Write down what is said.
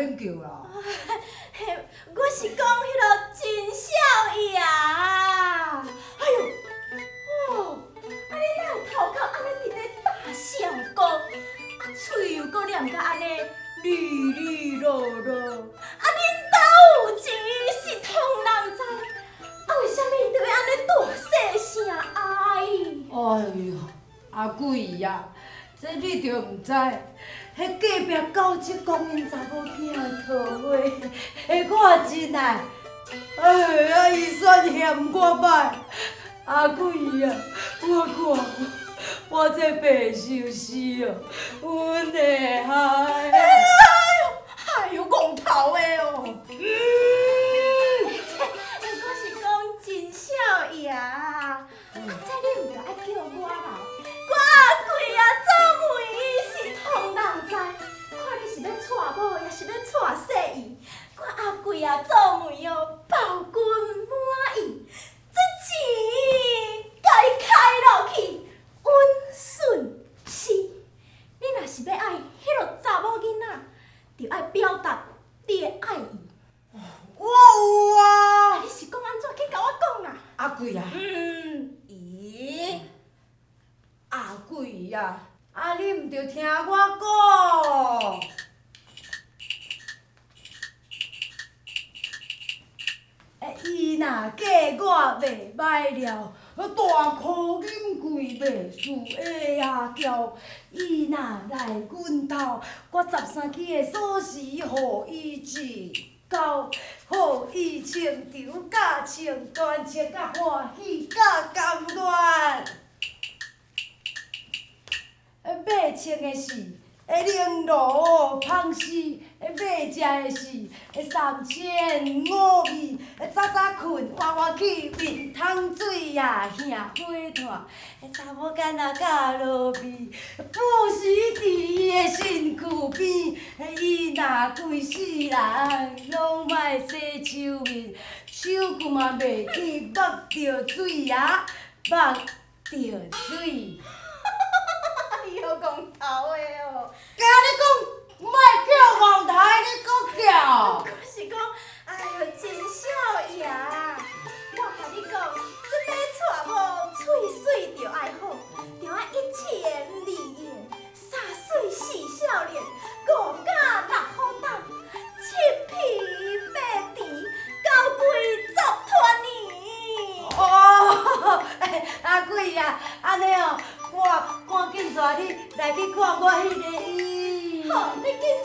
免叫啦。我是講彼个真少爺。哎喲，哦，啊你哪會頭殼按呢佇咧大象膏，啊喙又閣念甲按呢利利落落，啊恁兜有錢是通人知，啊為啥物著欲按呢大細聲哀？哎喲，阿貴呀，這你著毋知，彼隔壁九叔公𪜶查某囝的桃花，彼我真愛，哎呀，伊煞嫌我歹，阿貴啊，我看我這白相思哦，阮會害。哎喲，戇頭的哦！我是講真少爺，啊，這你毋著愛叫我來，我阿貴啊做媒是通人知，看你是欲娶某，抑是欲娶細姨，我阿貴啊做媒哦，包君滿意，這錢共伊開落去，穩順死。你若是欲愛彼个查某囡仔，就愛表達你的愛意。我有啊。你是講按怎？去共我講啦。阿貴啊。嗯，咦？阿貴啊，啊你毋著聽我講。伊若嫁我袂歹了，大箍金櫃袂輸下阿嬌。伊若來阮兜，我十三支的鎖匙予伊一交，予伊穿長甲穿短，穿甲歡喜甲甘願。欲穿的是绫羅芳絲，欲食的是三鮮五味。早早睏，晚晚起，面湯水啊，耳火炭。查某囡仔甲落味，不時佇伊的身軀邊。伊若規世人攏莫洗手面，手骨嘛袂去目著水啊，目著水。哎喲，戇頭的哦！共你講，莫叫戇頭，你閣叫。我是講，哎喲，真少爺，我共你講，這欲娶某，喙水著愛好，著愛一言二用，三媠四少年，五甲六虎膽，七皮八甜，九歸十團圓。哦，阿貴啊，按呢哦，我趕緊帶你來去看我彼个伊。好，你緊